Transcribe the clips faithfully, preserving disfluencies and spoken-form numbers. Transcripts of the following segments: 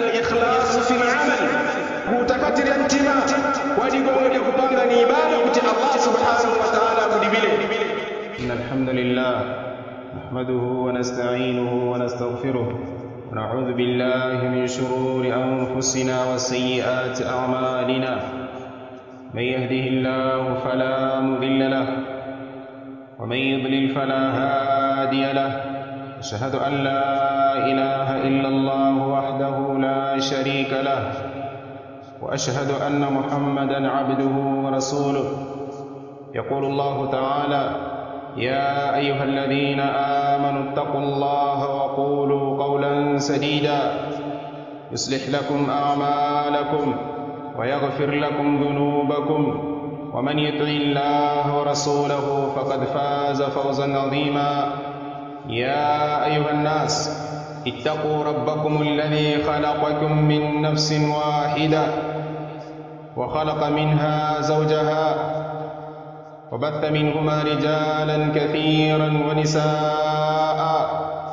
Alikhlasu fi lamal, kutakatila ntima kwa ligongo lya kupanga ni ibada kuti allah subhanahu wataala akudiwile. Inna alhamdulillah, nahmaduhu wanastainuhu wanastagfiruhu, wanaudhu billahi min shururi anfusina wasayiati amalina. Man yahdihi llahu fala mudilla lah, waman yudlil fala hadiya lah. Ashhadu an la ilaha illa llah wahdahu la sharika lah, wa ashhadu anna muhammadan abduhu wa rasuluh. Yaqulu llahu taala, ya ayuha alladhina amanu ittaqu llaha wa qulu qawlan sadida. يصلح لكم أعمالكم ويغفر لكم ذنوبكم ومن يطع الله ورسوله فقد فاز فوزا عظيما. يا أيها الناس اتقوا ربكم الذي خلقكم من نفس واحدة وخلق منها زوجها وبث منهما رجالا كثيرا ونساء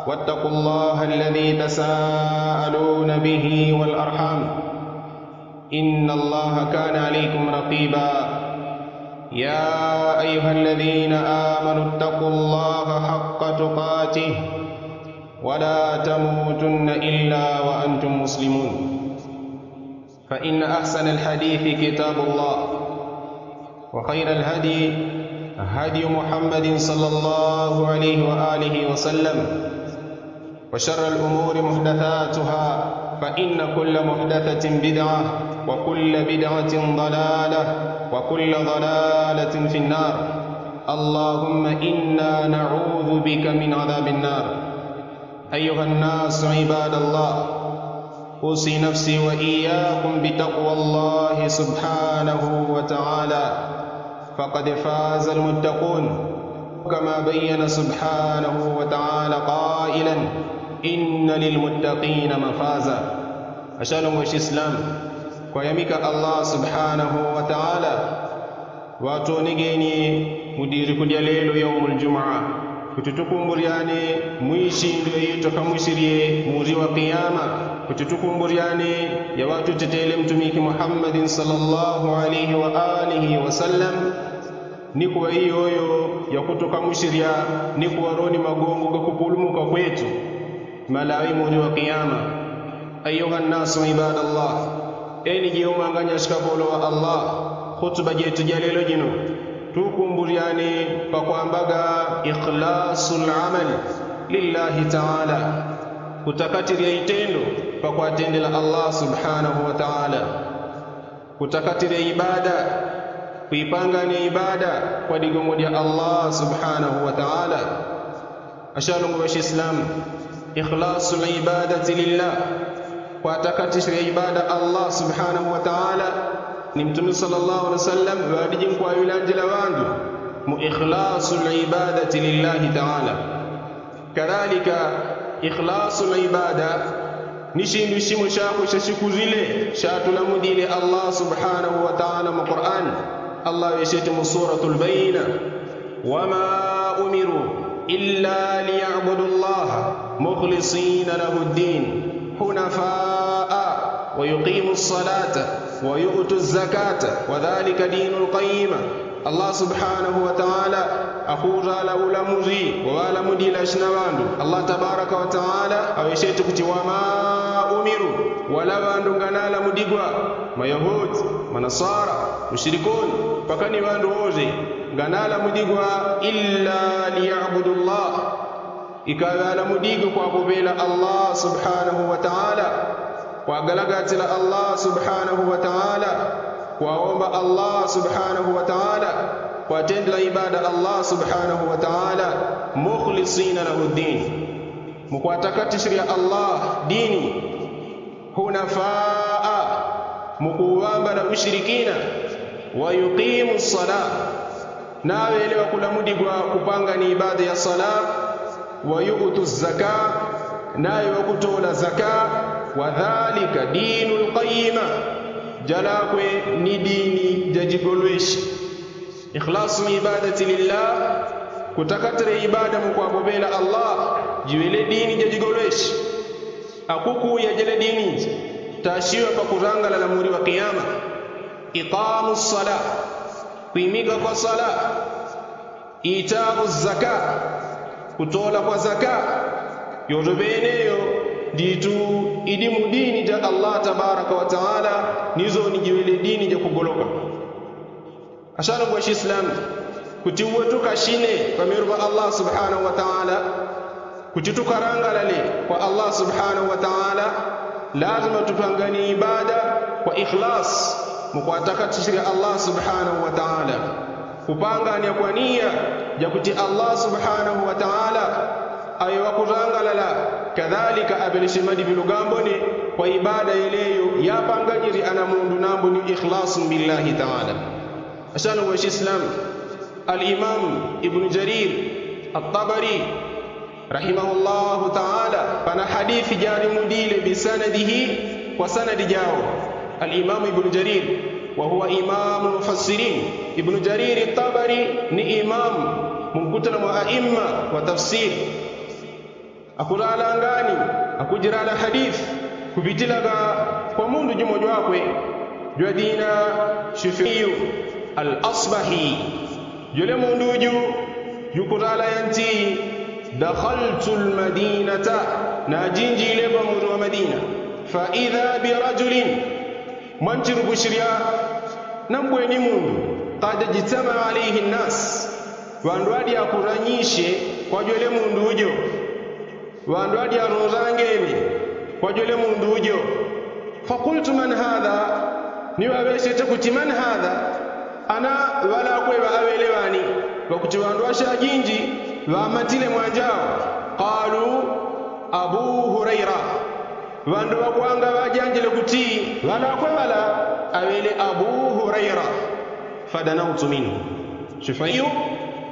واتقوا الله الذي تساءلون به والأرحام إن الله كان عليكم رقيبا. يا أيها الذين آمنوا اتقوا الله حق تقاته ولا تموتن إلا وأنتم مسلمون. فإن أحسن الحديث كتاب الله، وخير الهدي هدي محمد صلى الله عليه وآله وسلم، وشر الأمور محدثاتها، فإن كل محدثة بدعة، وكل بدعة ضلالة، وكل ضلالة في النار. اللهم إنا نعوذ بك من عذاب النار. أيها الناس عباد الله، أوصي نفسي وإياكم بتقوى الله سبحانه وتعالى، فقد فاز المتقون، كما بين سبحانه وتعالى قائلا، إن للمتقين مفازا. Ashalongo shislamu, kwayamika allah subhanahu wataala, ŵatonegeni mu diriku dya lelo yaumu ljumaa, kuti tukumburyane mwishindu yayitoka mwishirye muri wa kiyama, kuti tukumburyane yaŵatutetele mtumiki muhammadin sala llahu alaihi wa alihi wasallam, ni kuŵa iyoyo yakutoka mwishirya, ni kuŵa roni magongo gakupulumuka kwetu malawi muri wa kiyama. Ayuha nnasu ibada allah, eni jeumanganya shikapolo wa allah, khutuba jetu ja lelo jino, tukumburyane pakwambaga ikhlasu lamal lillahi taala, kutakatirya itendo pakwatendela allah subhanahu wataala. Kutakatirya ibada, kwipangane ibada kwa ligongo lya allah subhanahu wataala. Ashalongo ŵa shislamu, ikhlasu libadati lillah, kwatakatisha ibada allah subhanahu wataala. Ni mtume sala llahu alehi wasallam ŵadiji nkwaŵilanjila ŵandu mu ikhlasu libadati lillahi taala. Kadhalika ikhlasu libada ni shindu shimo shakwe shashikulile shatulamudile allah subhanahu wataala mu qurani. Allah ŵesheti mu suratu lbaina, wama umiru illa liyabudu llaha mukhlisina lahu ddin hunafaa wayuqimu lsalata wayutu lzakata wadhalika dinu lqayima. Allah subhanahu wataala akhurala ulamuzi waŵalamudila shina ŵandu. Allah tabaraka wataala aŵesheti kuti wama umiru, wala ŵandu nganalamudigwa, mayahudi, manaswara, mushirikoni, pakani ŵandu woze nganalamudigwa illa liyabudu llah, ikaŵalamudigwe kwakuŵela allah subhanahu wataala, kwagalagatila allah subhanahu wataala, kwaomba allah subhanahu wataala, kwatendela ibada allah subhanahu wataala, mukhlisina lahu ddin, mukwatakatishilya allah dini, hunafaa, mukuŵambala ushirikina, wayuqimu lsala, naŵele ŵakulamudigwa kupanga ni ibada ya sala, wayutu lzaka, naŵe ŵakutola zaka, wadhalika dinu lqayima, jalakwe ni dini jajigolweshi. Ikhlasu libadati lillah, kutakatile ibada mukwakuŵela allah, jiŵele dini jajigolweshi. Akukuya jele dini ji, Tashiwa pakurangalala muli wa kiyama. Ikamu sala, kwimika kwa sala. Itau zaka, kutola kwa zaka. Yoto peneyo nditu idi mu dini ja allah tabaraka wataala. Nizoni jiwele dini ja kugoloka. Asano bwa shislamu, kuti uwe tukashine pamyulu pa allah subhanahu wataala, kuti tukarangalale kwa allah subhanahu wataala. Lazima tupangani ibada kwa ikhlas, mukwatakatisile allah subhanahu wataala. Kupangani ya kwa niya ja kuti allah subhanahu wataala awe wakurangalala. Kadhalika apeleshe madipilu gambone kwa ibada yeleyo yapanganyili ana mundu nambu ni ikhlasu billahi taala. Asano bwa shislamu, alimamu ibnu jarir, atabari, rahimahullahu taala, pana hadithi jarimudile bisanadihi, kwa sanadi jawo. Alimamu ibnu jarir, wahuwa imamu lmufassirin. Ibnu jarir atabari ni imamu munkutana mwa aima wa tafsiri. Akulalangani, akujilala hadithi, kupitilaga kwa mundu jumo jwakwe, jwadina shifiyu, alasbahi. Jwele mundu ju jukulala yanti, dakhaltu lmadinata, najinjile pamuli wa madina, faidha birajulin, mwantilukushilya nambweni mundu, kad jitama alaihi nnasi, ŵandu ŵadyakuranyishe kwa jwele mundu jo. Ŵandu ŵadyalolangene kwa jwele mundu jo. Fakultu man hadha, niŵaŵeshete kuti man hadha? Ana ŵalakwe ŵa aŵele ŵani? Ŵakuti ŵandu ŵashajinji ŵamatile mwanjawo. Kalu, abu huraira. Ŵandu ŵakwanga ŵajanjile kuti ŵalakwe ŵala aŵele abu huraira. Fadanautu minhu. Shifaiyu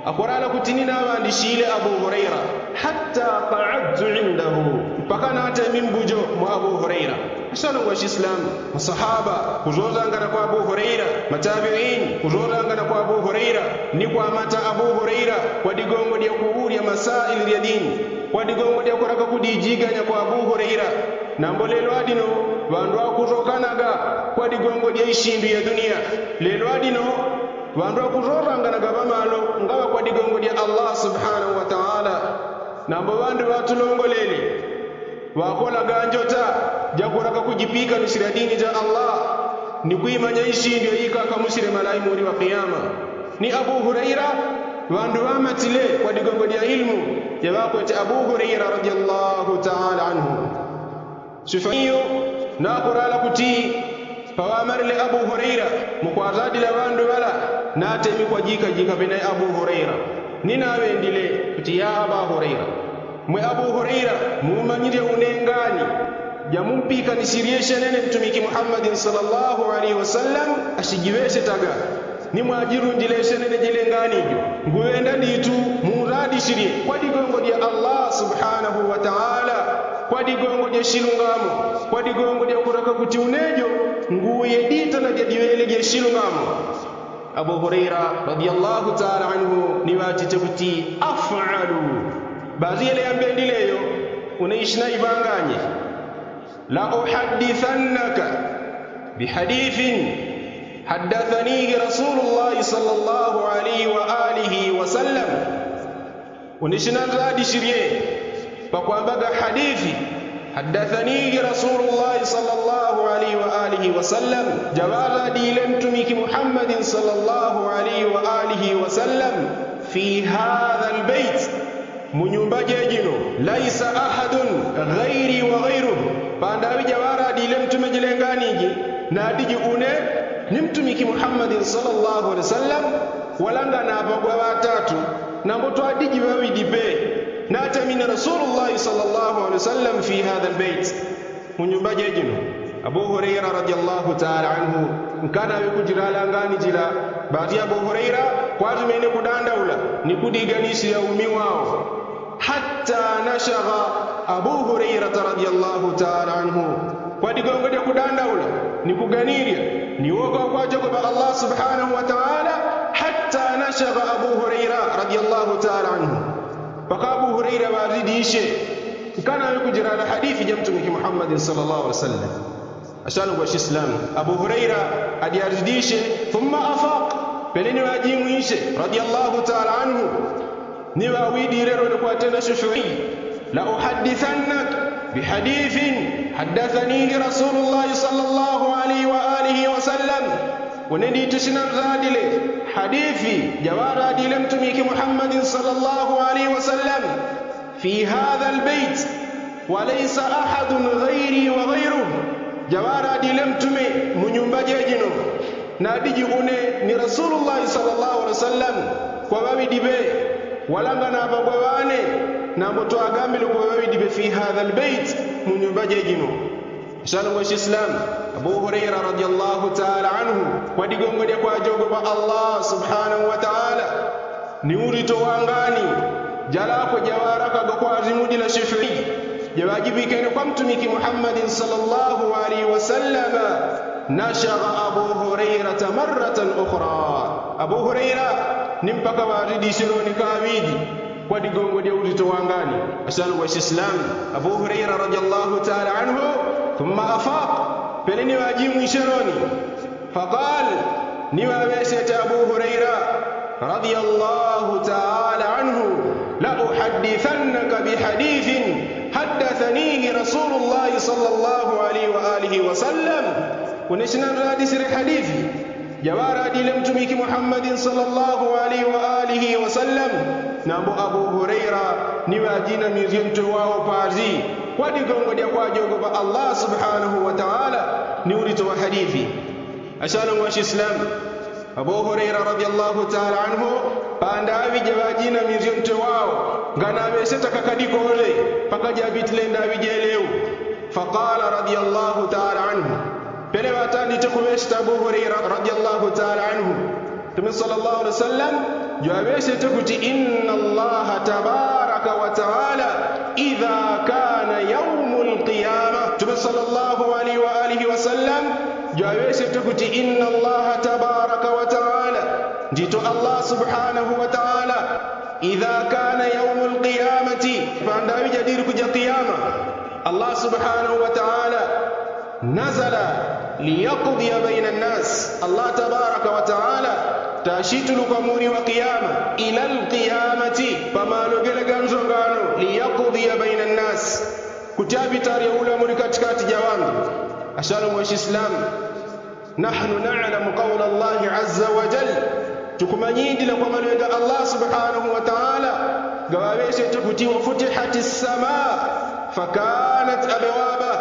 akurala kuti ninaŵandishile abu huraira, hatta kaadtu indahu, mpaka natemi mbujo mwa abu huraira. Asalungwa shislamu, masahaba kuzozangana kwa abu huraira, matabiini kuzozangana kwa abu huraira, ni kwamata abu huraira kwa digongo dya kuulya masaili dya dini, kwa digongo dya kuraka kudijiganya kwa abu huraira. Nambo lelwa dino ŵandu ŵakurokanaga kwa digongo dya ishindu ya duniya. Lelwa dino ŵandu ŵakuroranganaga ŵamalo ngaŵa kwa digongo dya allah subhanahu wataala. Nambo ŵandu ŵatulongolele ŵakolaga njota jakuraka kujipikamisila dini ja allah, ni kwimanya ishindu yaikakamusile malai muli wa kiyama. Ni abu huraira ŵandu ŵamatile kwa digongo dya ilimu yaŵakwete abu huraira radiallahu taala anhu. Sifaiyu nakurala kuti paŵamalile abu huraira mukwaradila ŵandu ŵala, natemi kwajikajika pene abu huraira. Ninaŵendile kuti ya aba huraira, mwe abu huraira, mumanyilye unengani jamumpikanisilye shenene mtumiki muhammadin sala llahu alaihi wasalam ashijiŵeshetaga. Ni mwajilundile shenene jilengani jo, nguŵenda nditu muradishilye kwa digongo dya allah subhanahu wataala, kwa digongo dya shilungamo, kwa digongo dya kuraka kuti unejo nguye ditana dya diŵele dya shilungamo. Abu huraira radiallahu taala anhu niŵatite kuti afalu. Bazi yele yambendileyo, une ishina iŵanganye. Lauhadithannaka bihadithin haddathanihi rasulu llahi sala llahu alaihi waalihi wasalam. Unishinanradishilye pakwambaga hadithi haddathanihi rasulu llahi sala llahu alaihi waalihi wasalam, jaŵaradile mtumiki muhammadin sala llahu alaihi waalihi wasalam, fi hadha lbeiti, mu nyumba jejino, laisa ahadun ghairi wa ghairuhu. Pandaŵi jaŵaradile mtume jilenganiji nadiji une ni mtumiki muhammadin sala llahu alehi wasalam, wala nganapagwa ŵatatu, nambo twadiji ŵaŵidi pe. Natamine rasulu llahi sala llahu alehi wasalam fi hadha lbeiti. Mu nyumba jejino. Abu huraira radiallahu taala anhu nkanaŵe kujilalangani jila. Bati abu huraira kwatumene kudandaula ni kudiganisila umi wawo, hatta nashaga abu hurairata radiallahu taala anhu. Kwa digongo dya kudandaula ni kuganilya ni woga wakwajogopa allah subhanahu wataala, hatta nashaga abu huraira radiallahu taala anhu. Paka abu huraira ŵaridishe nkanaŵe kujilala hadithi ja mtumiki muhammadin sala llahu alehi wasalam. Asalungwa shislamu, abu huraira adyaridiche. Thumma afaq, pele ni ŵajimwishe radiyallahu taala anhu, ni ŵawidire lwene kwatena shufii. La uhadithannak bihadithin haddathanihi rasulullahi sala llahu alaihi wa alihi wasallam. Une nditi sina mzadile hadithi jawaradile mtumiki muhammadin sala llahu alaihi wasallam. Fi hadha albaiti walaisa ahadun ghairi wa ghairuhu. Jawaradile mtume mu nyumba jejino, nadiji une ni rasulullahi sala llahu alaihi wasallam kwa ŵaŵidi ŵe. Walanga na ŵagwa ŵane nambo twagambile kwa ŵaŵidi ŵe fi hadha albaiti, mu nyumba jejino. Asalungwa shislamu, abu huraira radiyallahu taala anhu, kwa digongo dya kwajogopa allah subhanahu wa taala, ni urito wangani jalakwe jawarakaga kwazimudila shifii, jawajivikene kwa mtumiki muhammadin sala llahu alaihi wasallama. Nashaga abu hurairata maratan ukhra. Abu huraira ni mpaka waridishe loni kaŵidi kwa digongo dya urito wangani. Asalungwa shislamu, abu huraira radiyallahu taala anhu. Thumma afaq, pele ni ŵajimwishe loni. Faqal, ni ŵaŵesete abu huraira radiyallahu taala anhu, la uhadithannaka bihadithin haddathanihi rasulullahi sala llahu alaihi wa alihi wasallam. Une sina mradisire hadithi jawaradile mtumiki muhammadin sala llahu alaihi wa alihi wasallam. Nambo abu huraira ni ŵajina miryentwe wawo pazi kwa digongo dya kwajogopa allah subhanahu wa taala ni urito wa hadithi. Asalungwa shislamu, abu huraira radiyallahu taala anhu, pandaŵi jaŵajina miryentwe wawo nganaŵeseta kakadikole mpaka jabitile ndaŵi jeleu. Faqala radiyallahu taala anhu, pele ŵatandite kuŵeseta abu huraira radiyallahu taala anhu, mtume sala llahu alaihi wasallam jwaŵesete kuti inna allaha tabaraka wa taala idha kana yaumu alqiyama. Mtume sala llahu alaihi wa alihi wasallam jwaŵesete kuti inna allaha tabaraka wa taala, ndito allah subhanahu wa taala, idha kana yaumu alqiyamati, pandaŵi jadiri kuja kiyama, allah subhanahu wa taala nazala liyakdiya baina nnasi. Allah tabaraka wataala tashituluka muri wa kiyama ila lkiyamati pamalo gele ganzo ngano liyakdiya baina nnasi kuti apitari ya ulamuri katikati ja wandu. Ashalu mwa shislamu, nahnu nalamu kaula llahi aza wajal, tukumanyindila kwa malwe ga allah subhanahu wataala gawaŵesete kuti wafutihati ssama fakanat abewaba,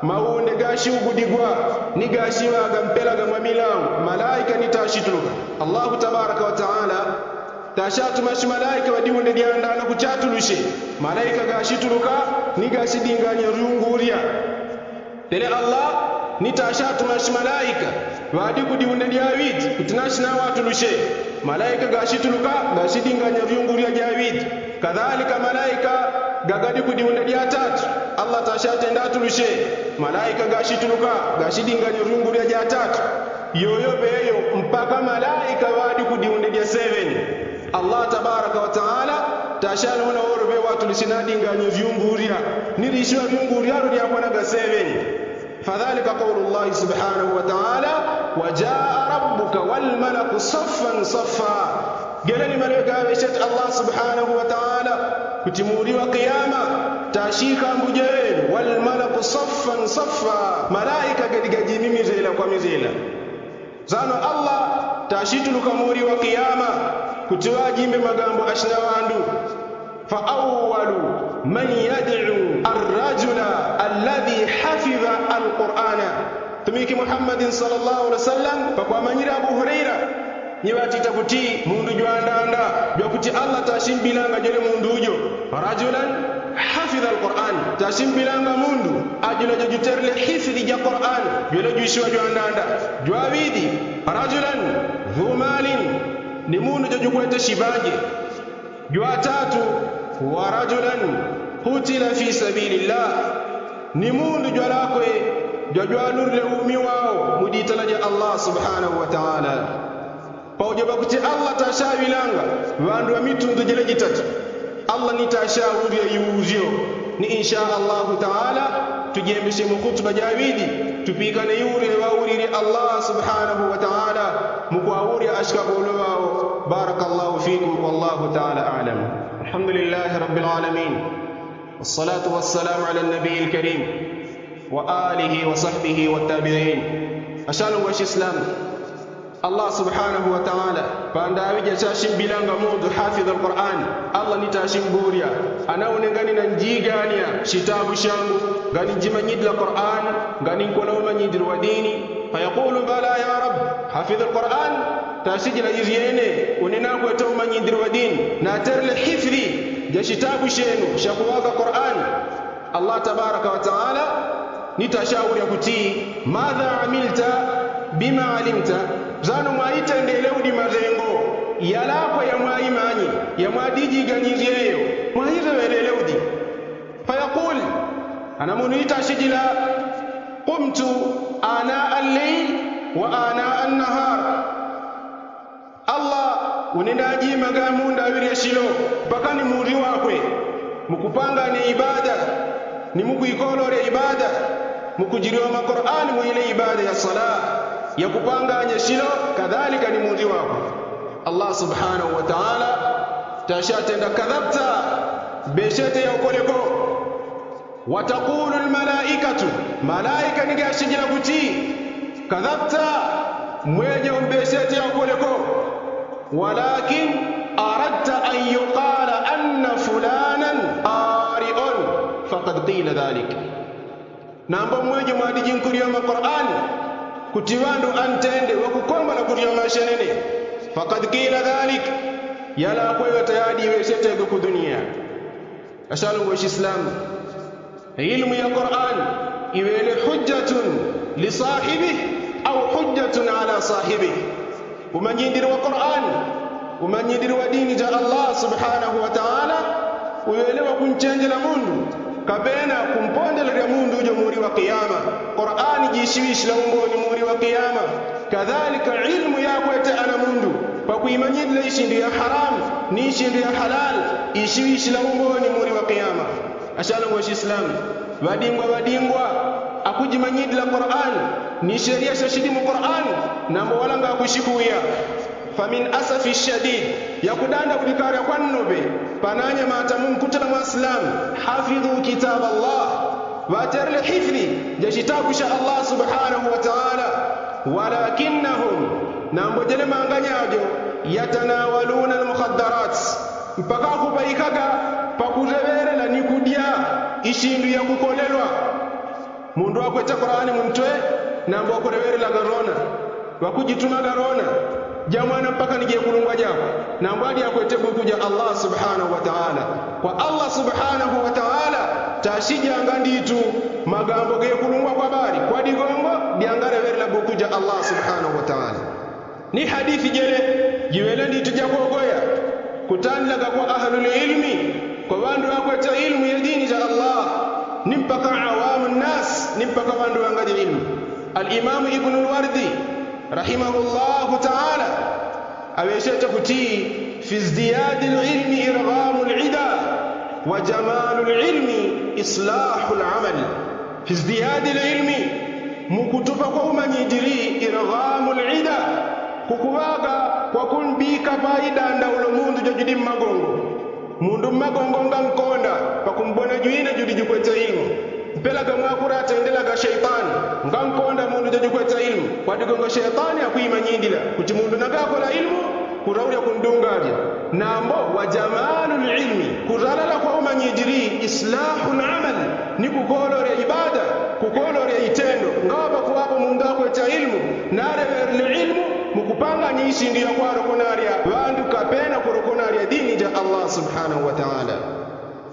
maunde gashiugudigwa ni gashiŵaga mpela ga mwa milau. Malaika ni tashituluka. Allahu tabaraka wataala tashatuma shimalaika ŵadiunde dyandana kuchatulushe. Malaika gashituluka ni gashidinganya lyungurya. Tele allah ni tashatuma shimalaika ŵadi kudiunde dyaŵidi kuti nashinaŵatulushe. Malaika gashituluka gashidinganya lyungurya dyaŵidi. Kadhalika malaika gagadi kudiunde dyatatu allah tashatenda atulushe. Malaika gashituluka gashidinganya lyungurya dyatatu. Yoyo ŵeyo mpaka malaika ŵadi kudiunde dya seveni. Allah tabaraka wataala tashanuna woro ŵe ŵatulushe nadinganya lyungurya. Ni lishiwa lyungurya lyo lyakwana ga seveni. Fadhalika kaulu llahi subhanahu wataala, wajaa rabuka walmalaku saffan saffa. Gele ni malwe gaŵeshete allah subhanahu wataala kuti muri wa kiyama tashika mbuje ŵenu walmalaku saffan saffa. Malaika gadi gajimi mizela kwa mizela. Zano allah tashituluka muri wa kiyama kuti ŵajimbe magambo ashina ŵandu. Fa awalu man yadiu arrajula alladhi hafidha alqurana. Tumiki muhammadin sala llahu alihi wasallam pakwamanyira abu huraira ni ŵatita kuti mundu jwandanda jwakuti allah tashimbilanga jwele mundu ujo rajulan hafidha alquran. Tashimbilanga mundu ajula jojuterele hifidhi ja quran jwele jwishiwa jwandanda. Jwaŵidi rajulan dhu malin ni mundu jojukwete shiŵanje. Jwatatu wa rajulan kutila fi sabili llah ni mundu jwalakwe jwajwalulile umi wao muditala ja allah subhanahu wataala. Paujo ŵakuti allah tashaŵilanga ŵandu ŵa mitundu jele jitatu. Allah ni tashaŵulya iwuzyo ni insha allahu taala. Tujembeshe mu khutuba ja ŵidi, tupikane yurye ŵauriri allah subhanahu wataala. Mukwawurya ashikabolo ŵao. Barakallahu fikum wallahu taala alam. Alhamdulillahi rabbil alamin. Wassalatu wassalamu ala nabiyi lkarim, wa alihi wa sahbihi wattabiin. Ashalu wa shislamu. Allah subhanahu wataala pandaŵi jashashi mbilanga mundu hafidhu alquran. Allah ni tashi mburya, anaune ngani na njigania shitabu shangu, ngani njimanyidila quran, ngani nkola umanyidili wa dini. Fayakulu bala ya rab. Hafidhu alquran, tashi jila ivyene, une nakweta umanyidili wa dini naterele hifidhi ja shitabu shenu shakuŵaga quran. Allah tabaraka wataala ni tashaurya kuti, madha amilta bima alimta? Zano mwaitendele udi mazengo yalakwe yamwaimanyi, yamwadijiganyizyeyo, mwaizeŵelele udi? Fayakul, ana munu ni tashi jila, kumtu ana allei wa ana annahar. Allah, une ndajimaga mundaŵilye shilo mpaka ni muri wakwe, mukupanganya ibada, ni mukwikololya ibada, mukujilioma qurani mwile ibada ya sala, yakupanganya shilo kadhalika ni muri wakwe. Allah subhanahu wataala tashatenda kadhabta, mbeshete ya ukoleko. Watakulu lmalaikatu, malaika ni gashijila kuti, kadhabta, mweje umbeshete ya ukoleko. Walakin aradta an yukala anna fulanan qariun, fakad kila dhalik. Nambo mweje mwadijinkulyoma qurani kuti ŵandu antende ŵakukombola kulyoma shenene, fakad kila dhalik. Yalakwe yo tayadi iŵeshetegwe ku dunia. Ashalu wa shislamu. Ilmu ya quran iŵele hujjatun lisahibih au hujjatun ala sahibih. Umanyidili wa quran, umanyidili wa dini ja allah subhanahu wataala, uŵele wakunchenjela mundu kapena kumpondelelya mundu ujo muri wa kiyama. Quran jishiŵishila umboni muri wa kiyama. Kadhalika ilmu yakwete ana mundu pakwimanyidila ishindu ya haramu ni ishindu ya halali, ishiŵishila umboni muri wa kiyama. Ashalu wa shislamu. Ŵadingwa ŵadingwa akujimanyidila quran ni sheria shashili mu quran, nambo walanga akushikuya. Famin asafi shadid, yakudanda kulikarya kwa nnobe, pananya matamu mkutana mwa silamu, hafidhu kitab allah, ŵaterele hifidhi ja shitabu sha allah subhanahu wataala. Walakinnahum, nambo jele manganyajo, yatanawaluna almukhaddarat, mpaka akupaikaga pakuleŵelela ni kudya ishindu yakukolelwa. Mundu wakwete qurani muntwe, nambo wakuleŵelela garona, wakujituma garona, jamwana mpaka ni jekulungwa jako, nambo ali akwete buku ja allah subhanahu wataala. Kwa allah subhanahu wataala tashijanga nditu magambo gekulungwa kwa bali kwa digongo dyangaleŵelela buku ja allah subhanahu wataala. Ni hadithi jele jiŵele nditi jakogoya, kutandilaga kwa ahlulilmi, kwa ŵandu ŵakwete ilmu ya dini ja allah, ni mpaka awamu nnas, ni mpaka ŵandu ŵangaja ilmu. Alimamu ibnu lwardi rahimahullahu taala aŵeshete kuti, fi izdiyadi lilmi irghamu lida, wa jamalu lilmi islahu lamal. Fi izdiyadi lilmi, mukutupa kwa umanyidili irghamu lida, kukuŵaga kwa kumbika paidanda ulo mundu jojudi mmagongo. Mundu mmagongo ngankonda pakumbona jwine judi jukwete ilmu. Mpelaga mwakula atendelaga sheitani, ngankonda mundu jojukwete ilmu kwa digongo sheitani akwimanyidila kuti mundu nangakola ilmu, kuraulya kundungalya. Nambo wa jamalu lilmi, kuzalala kwa umanyidili, islahu lamal, ni kukololya ibada, kukololya itendo. Ngaŵa pakuŵapo mundu akwete ilmu naleŵerile ilmu mukupanganya ishindu yakwalokonalya ŵandu kapena kulokonalya dini ja allah subhanahu wataala.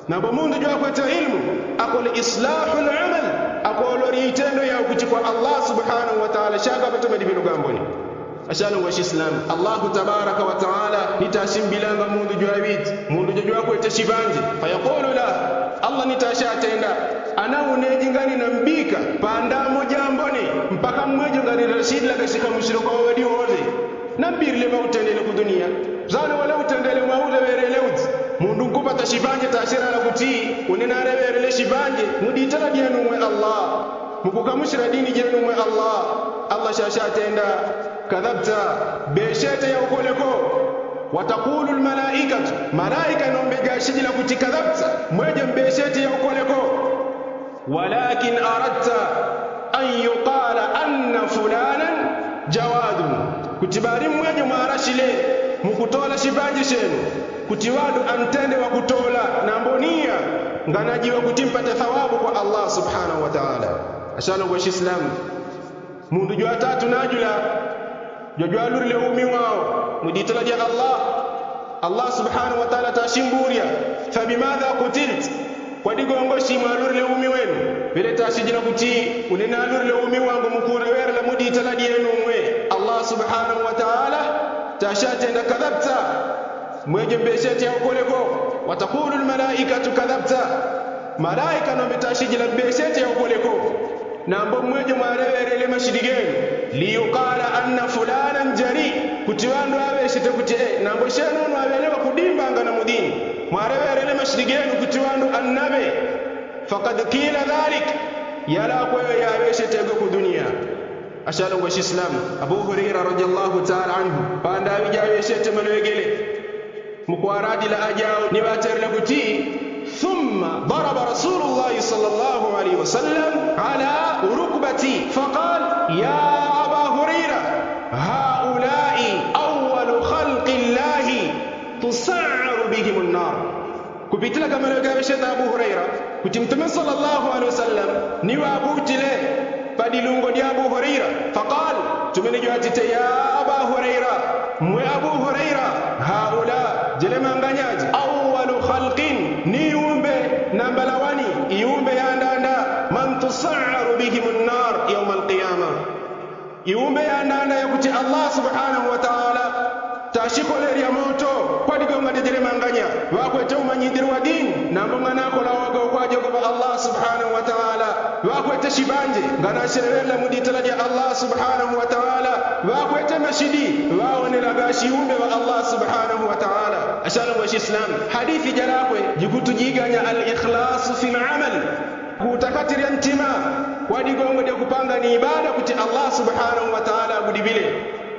Nambo mundu jwakwete ilmu akole islahu lamal, akololya itendo yaukuti kwa allah subhanahu wataala shaka patemedi pinu gamboni. Ashalu wa shislamu, allahu tabaraka wataala ni tashimbilanga mundu jwaŵiti, mundu jojwakwete shiŵanje. Fayakulu lah, allah ni tashatenda, ana uneji ngani nambika pandamo jambone, mpaka mmwejo ngani lashidila gashikamushilo kwa ŵaŵadi wose. Nambilile ŵautendele ku dunia, zano wale utendele mwauleŵelele uti, mundu nkupa Shipanje tasherala kuti une naleŵelele shipanje muditala dyenu mwe allah, mukukamushila dini dyenu mwe allah. Allah shashatenda kadhabta, mbeshete ya ukoleko. Watakulu lmalaikatu, malaika nombe gashijila kuti kadhabta, mwejo mbeshete ya ukoleko. Walakin aradta an yukala anna fulanan jawadun, kuti bali mwejo mwarashile mukutola shipanje shenu kuti ŵandu antende wakutola nambo niya nganajiwa kuti mpate thawabu kwa allah subhanahu wataala. Ashalongwa shislamu, mundu jwatatu najula jwajwalulile umi wao muditala dya allah. Allah subhanahu wataala tashimbulya, fabimadha kutilt, kwa digongo shi mwalulile umi wenu? Ŵele tashijila kuti une nalulile umi wangu mukuleŵelela muditala dyenu mwe allah subhanahu wataala. Tashatenda kadhabta, mwejo mbeshete ya ukoleko. Watakulu lmalaikatu kadhabta, malaika nombe tashijila mbeshete ya ukoleko. Nambo mwejo mwaleŵelele mashidi genu. Liyukala anna fulanan jari, kuti ŵandu aŵeshete kuti e nambo shenunu aŵele ŵakudimbanga na mudini. Mwaleŵelele mashidi genu kuti ŵandu annaŵe. Fakad kila dhalik, yalakweyo yaŵeshetego ku duniya. Ashalongwa shislamu, abu huraira radiallahu taala anhu pandaŵi jaŵeshete maleŵegele mukwaradila ajao ni ŵaterela kuti, thumma daraba rasulu llahi sala llahu alaihi wasallam ala rukbati fakal, ya aba huraira, haulai awalu khalqi llahi tusaru bihim nnar. Kupitila kamaleŵe gaŵesheta abu huraira kuti mtume sala llahu alaihi wasallam ni ŵabutile padilungo dya abu huraira. Fakal, tumene jwatite ya aba huraira, mwe abu huraira, haula, jele manganyaji awalu khalkin, ni iumbe nambala wani, iumbe yandanda, man tusaru bihim nnar yauma alkiyama. Iumbe yandanda yakuti allah subhanahu wataala tashikolelya moto kwa digonga dya jele manganya. Ŵakwete umanyidili wa dini nambo nganakola woga ukwajogopa allah subhanahu wataala. Ŵakwete shipanje nganasheleŵelela muditala dya allah subhanahu wataala. Ŵakwete mashidi ŵawonelaga shiumbe ŵa allah subhanahu wataala. Ashalongwa shislamu, hadithi jalakwe jikutujiganya alikhlasu fi lamal, kutakatilya ntima kwa digongo dya kupangani ibada kuti allah subhanahu wataala agudiŵile.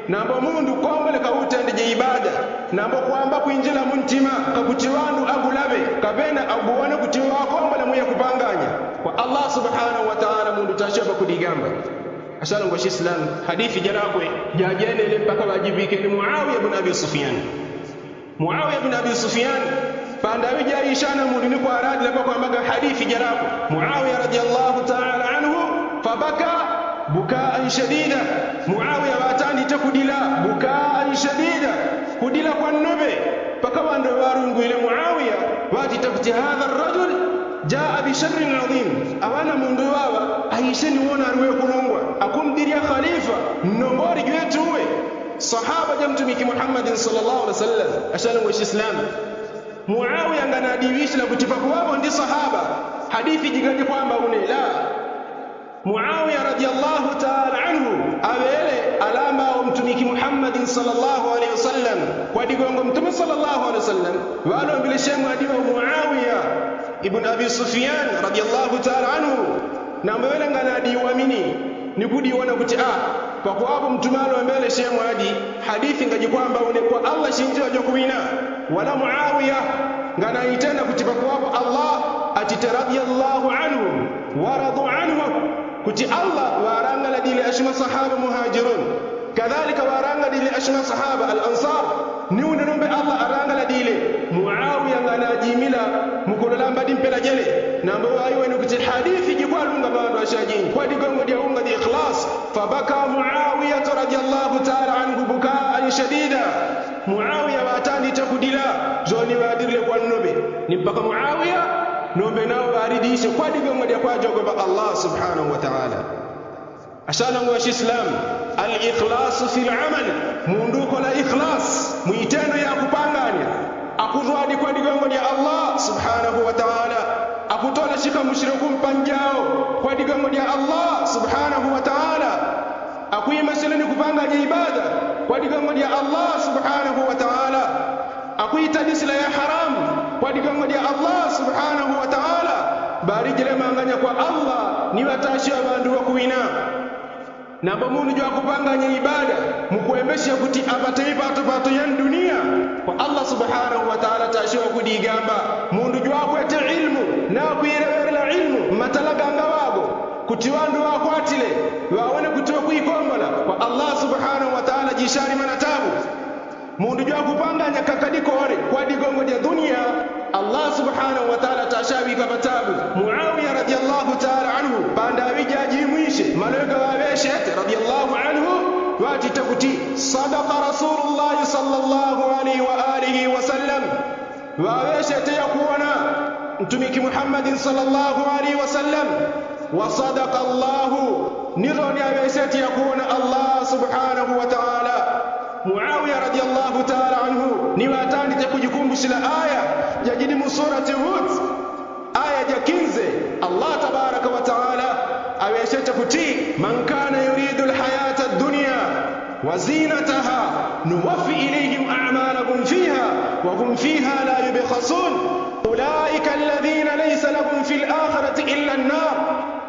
Nambo mundu komboleka utendeje ibada nambo kwamba kwinjila muntima kakuti ŵandu agulaŵe kapena aguwone kuti ŵakombola mwiya kupanganya kwa allah subhanahu wataala mundu tashopa kudigamba. Ashalongwa shislamu, hadithi jalakwe jajenele mpaka ŵajiŵikeni muawiya bun abi sufiyani. Muawiya bun abi sufiyani pandaŵi jaishana mundu ni kwaradila pakwambaga hadithi jalakwe muawiya radiallahu taala anhu, fabaka bukaan shadida. Muawiya ŵatandite kudila bukaan shadida, kudila kwa nnoŵe. Paka ŵandu ŵarungwile muawiya ŵatite kuti hadha rajul jaa bisharrin adhim. Aŵana mundu ŵaŵa aishe ni wona aliwe kulungwa akumdilya khalifa nnongoli jwetuwe sahaba ja mtumiki muhammadin sala llahu alaihi wasallam. Ashalongwa shislamu, muawiya nganadiŵishila kuti pakuŵapo ndi sahaba hadithi jigaji kwamba une la. Muawiya radiallahu taala anhu aŵele alamba wo mtumiki muhammadin sala llahu alaihi wasallam kwa digongo mtume sala llahu alaihi wasallam ŵalombile shemwadi ŵa muawiya ibun abi sufiyani radiallahu taala anhu. Nambo ŵele nganadiwamini ni kudiwona kuti a pakuŵapo mtume alombele shemwadi hadithi ngajikwamba une kwa allah shinjila jokuŵina. Wala muawiya nganaitenda kuti pakuŵapo allah atite radiallahu anhu waradu anhu, kuti allah ŵarangaladile ashimasahaba muhajirun kadalika ŵarangaladile ashimasahaba alansar. Ni une nombe allah arangaladile. Muawiya nganajimila mukulola mbadi mpela jele nambo ŵaiwene kuti hadithi jikwalunga ŵandu ashajinji kwa digongo dya unga dya ikhlas. Fabaka muawiyatu radiallahu taala anhu bukaan shadida. Muawiya ŵatandite kudila joni ŵadirile kwa nnoŵe ni mpaka muawiya nombe nawo ŵaridishe kwa digongo dya kwajogopa allah subhanahu wataala. Ashalongwa shislamu, alikhlasu fi lamal, mundu ukola ikhlas mwitendo yakupanganya akutwadi kwa digongo dya allah subhanahu wataala. Akutola shikamushilo kumpanjao kwa digongo dya allah subhanahu wataala. Akuimasila ni kupanganya ibada kwa digongo dya allah subhanahu wataala. Akuitadisila ya haramu Kwa digongo dya allah subhanahu wataala. Bali jilemanganya kwa allah ni ŵatashi ŵa ŵandu ŵakuwina. Nambo mundu jwakupanganya ibada mukwembeshe kuti apate ipatopato ya ndunia, kwa allah subhanahu wataala tashi ŵakudigamba. Mundu jwakwete ilmu na kwileŵelela ilmu mmatala ganga ŵago, kuti ŵandu ŵakwatile ŵawone kuti ŵakwikombola, kwa allah subhanahu wataala jishalima na tabu. Mundu jwakupanganya kakadikole kwa digongo dya dunia, allah subhanahu wataala tashaŵika patabu. Muawiya radiyallahu taala anhu pandaŵi jajimwishe maloŵe gaŵaŵeshete radiyallahu anhu, ŵatite kuti sadaka rasulullahi sallallahu alaihi wa alihi wasallam. Ŵaŵeshete yakuwona ntumiki muhammadin sallallahu alaihi wasallam. Wasadaka allahu. Niloni aŵeshete yakuwona allah subhanahu wataala. Muawiya radiyallahu taala anhu ni ŵatandite kujikumbushila aya jajidi mu surati hud, aya ja kinze. Allah tabaraka wataala aŵeshete kuti man kana yuridu alhayata addunya wazinataha nuwafi ilayhim amalahum fiha wahum fiha la yubkhasun. Ulaika alladhina laysa lahum fi alakhirati illa annar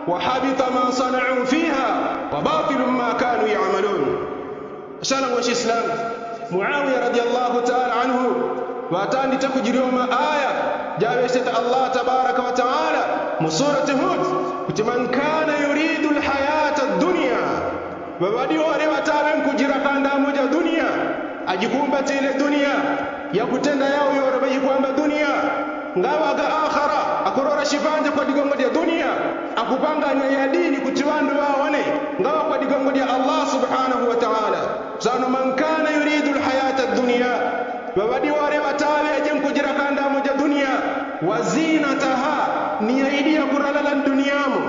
wahabita ma sanau fiha wabatilun ma kanu yamalun. Ashalangu washislamu, muawiya radiyallahu taala anhu ŵatandite kujilyoma aya jaŵeshete allah tabaraka wataala mu surati hud, kuti man kana yuridu alhayata addunya. Ŵaŵadiwole ŵataŵe nkujila kandamo ja dunia, ajikumbatile dunia yakutenda yao yole ŵajikwamba dunia. Ngaŵaga akhara akulora shipanje kwa digongo dya dunia, akupanganya ya dini kuti ŵandu ŵawone ngaŵa kwa digongo dya allah subhanahu wataala. Sano man kana yuridu alhayata addunya, ŵaŵadiwole ŵataŵe aje nkujila kandamo ja dunia, wazinataha, ni ya idi yakulalala nduniamo,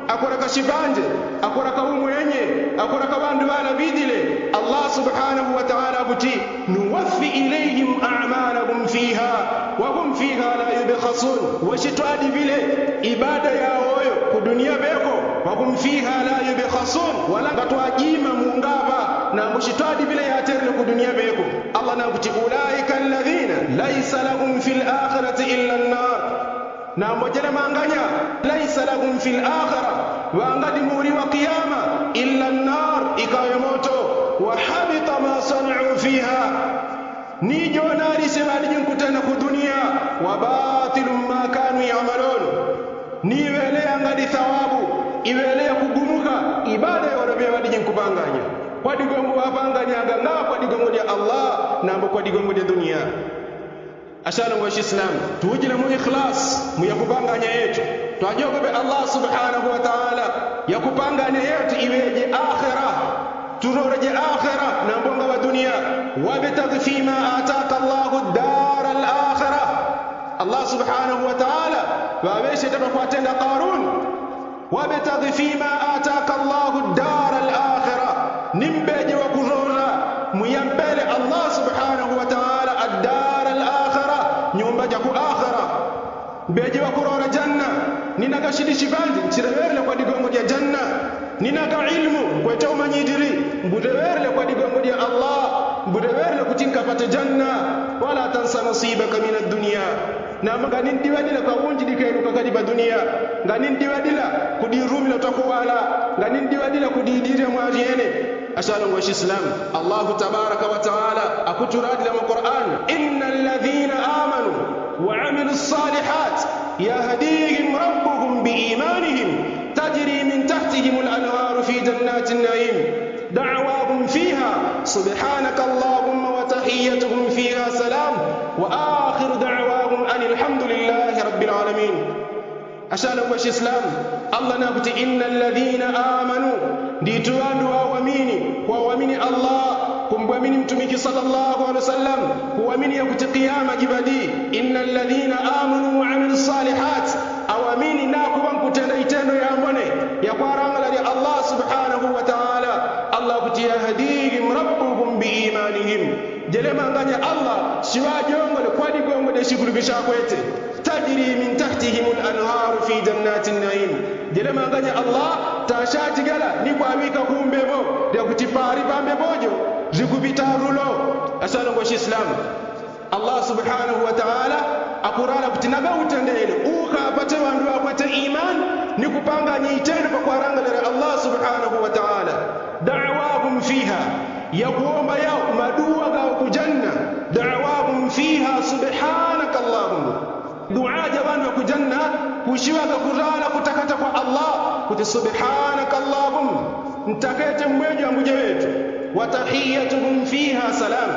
akulaka shipanje, akulaka umwenye, akulaka ŵandu ŵalaŵidile, allah subhanahu wataala kuti nuwafi ilayhim amalahum fiha wahum fiha la yubkhasun. Washitwadiŵile ibada yawoyo ku dunia ŵeko, wahum fiha la yubkhasun, wala ngatwajima mungaŵa. Nambo shitwadiŵile yatelele ku dunia ŵeko, allah nakuti ulaika alladhina laysa lahum fi alakhirati illa annar. Nambo jelemanganya laysa lahum fi alakhira, ŵangadi muli wa kiyama illa annar, ikaŵe moto. Wahabita ma sanau fiha, ni jonalishe ŵadiji nkutenda ku dunia. Wabatilun ma kanu yamalun, ni iŵele yangadi thawabu, iŵele yakugumuka ibada yole ŵadiji nkupanganya kwa digongo ŵapanganyaga ngaŵa kwa digongo dya allah nambo kwa digongo dya dunia. Ashalangu washislamu, tujile mu ikhlas mu yakupanganya yetu, twajogope allah subhanahu wataala. Yakupanganya yetu iŵeje akhira, tuloleje akhira nambo ngaŵa dunia. Wabtaghi fima ataka allahu addara alakhira. Allah subhanahu wataala ŵaŵeshete ŵakwatenda karun. Wabtaghi fima ataka allahu addara alakhira. Ni mbeje wakulola muyampele allah subhanahu wataala addara alakhira, nyumba jaku akhira. Mbeje wakulola janna. Ninaga shidi shipanje nchileŵelele kwa digongo dya janna. Ninaga ilmu nkwete umanyidili, mbuleŵelele kwa digongo dya allah. Mbuleŵelele kuti nkapate janna. Wala tansa nasibaka min addunia. Namba nganindiŵadila kaunji dikelu kakali pa dunia. Nganindiŵadila kudirumila twakuŵala. Nganindiŵadila kudidilya mwalyene. Ashalangu washislamu, allahu tabaraka wataala akutuladila mu quran, inna alladhina amanu wa amilu alsalihat yahdihim rabbuhum biimanihim tajri min tahtihim alanharu fi jannati annaim. Dawahum fiha subhanaka allahumma wa tahiyyatuhum fiha salam. Wa akhiru dawahum anil hamdulillahi rabbil alamin. Ashalangu washislamu, allah nakuti inna alladhina amanu, nditu ŵandu ŵawamini, kwawamini allah, kumbwamini mtumiki sallallahu alaihi wasallam, kuwamini yakuti kiyama jiŵadi. Inna alladhina amanu wa amilu alsalihat, awamini nakuŵa nkutenda itendo yambone yakwalangalali allah subhanahu wataala. Allah kuti yahdihim rabbuhum biimanihim. Jelemanganya allah shiŵajongole kwa digongo dya shikulupi shakwete. Tajri min tahtihim alanharu fi jannati annaim. Jelemanganya allah tashajigala ni kwaŵika kumbepo dyakuti pali pambepo jo jikupita lulo. Ashalangu washislamu, Allah subhanahu wataala akurala kuti nagautendele uka apate ŵandu ŵakwete imani ni kupanganya itendo pakwarangalila allah subhanahu wataala. Dawahum fiha, yakuwomba yao maduwa gao kujanna. Dawahum fiha subhanaka allahumma. Duwa ja ŵandu ŵakujanna kushiŵaga kurala kutakata kwa allah kuti subhanaka allahumma. Ntakete mmwejo ambuje ŵetu. Watahiyatuhum fiha salam.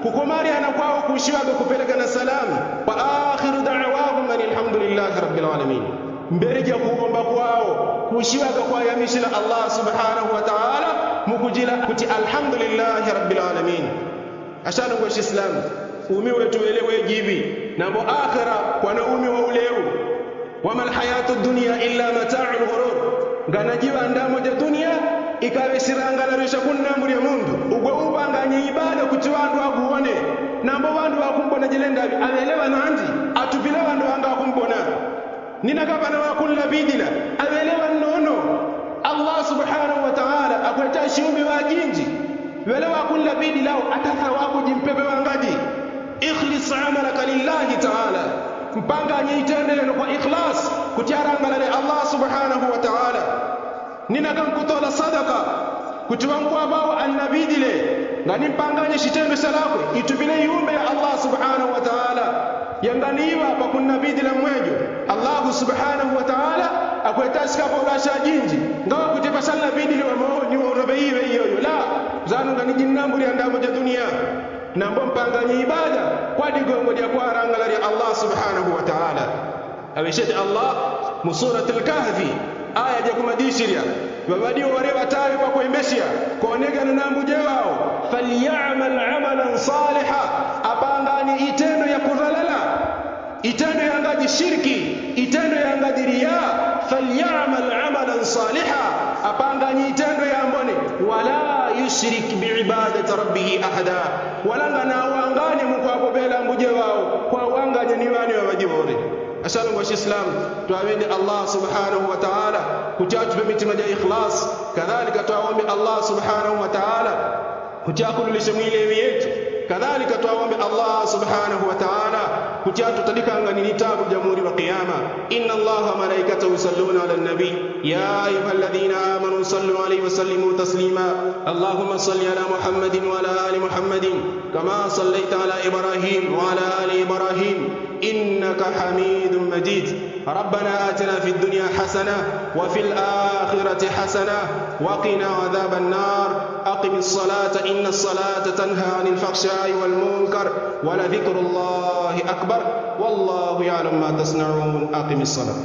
Kukomalyana kwao kushiŵaga kupelekana salam. Waakhiru dawahum ani alhamdulillahi rabbil alamin. Mbele ja kuwomba kwao kushiŵaga kwayamisila allah subhanahu wataala mukujila kuti alhamdulillahi rabbil alamin. Ashanungwe shislamu, umi wetu wele wejiŵi nambo akhira kwana umi wa ulewu. Wama alhayatu dunia illa matau lhurur. Nganajiŵa ndamo ja dunia ikaŵe shilangalalyo shakunnambu lya mundu. Ugwe upanganye ibada kuti ŵandu ŵakuwone. Nambo ŵandu ŵakumbona jile ndaŵi aŵeleŵa nandi. Atupile ŵandu ŵanga ŵakumbona. Nina kapana ŵakunlapidila aŵeleŵa nnono. Allah subhanahu wataala akweta shiumbi ŵajinji. Ŵele ŵakunlapidila au atasa ŵakuji mpepe ŵangaji. Ikhlis amalaka lillahi taala. Mpanganye itendo yenu kwa ikhlas kuti arangalale allah subhanahu wataala. Nina kankutola sadaka kuti ŵankwapao annapidile. Ngani mpanganye shitendo shalakwe itupile iumbe ya allah subhanahu wataala. Yanganiŵa pakunnapidila mmwejo. Allahu subhanahu wataala akweta shikapo ŵashajinji ngaŵakuti pashanlapidile ŵamoni waurope iŵe iyoyo la. Zanu ngani jinnambu lya ndamo ja dunia. Nambo mpanganye ibada kwa ligongo lya kwarangalale allah subhanahu wataala. Aŵeshete allah mu surati lkahfi aya ja kumadishilya. Ŵaŵadiwo ŵale ŵataŵe pakwembeshya konegana na ambuje ŵao. Falyamal amalan saliha. Apangani itendo ya kulalala. Itendo yangaji shiriki. Itendo yangaji liya. Falyamal amalan saliha. Apangani itendo yambone. Wala yushrik biibadati rabbihi ahada. Wala nganawanganye mukwakopela ambuje ŵao kwawanganya ni ŵane ŵaŵajiŵole. Ashalungwa shislamu, twaŵende allah subhanahu wataala kuti atupe mitima ja ikhlas. Kadhalika twawombe allah subhanahu wataala kuti akululishe mwilewi yetu. Kadhalika twawombe allah subhanahu wataala kuti atutalikangani ni tabu ja muli ŵa kiyama. Inna allaha wamalaikatahu yusalluna ala nabi. Ya ayuha alladhina amanu sallu alaihi wasallimu taslima. Allahumma salli ala muhammadin wa ala ali muhammadin kama sallaita ala ibrahim wa ala ali ibrahim. إنك حميد مجيد. ربنا آتنا في الدنيا حسنة وفي الآخرة حسنة وقنا عذاب النار. أقم الصلاة إن الصلاة تنهى عن الفحشاء والمنكر ولذكر الله أكبر. والله يعلم ما تصنعون. أقم الصلاة.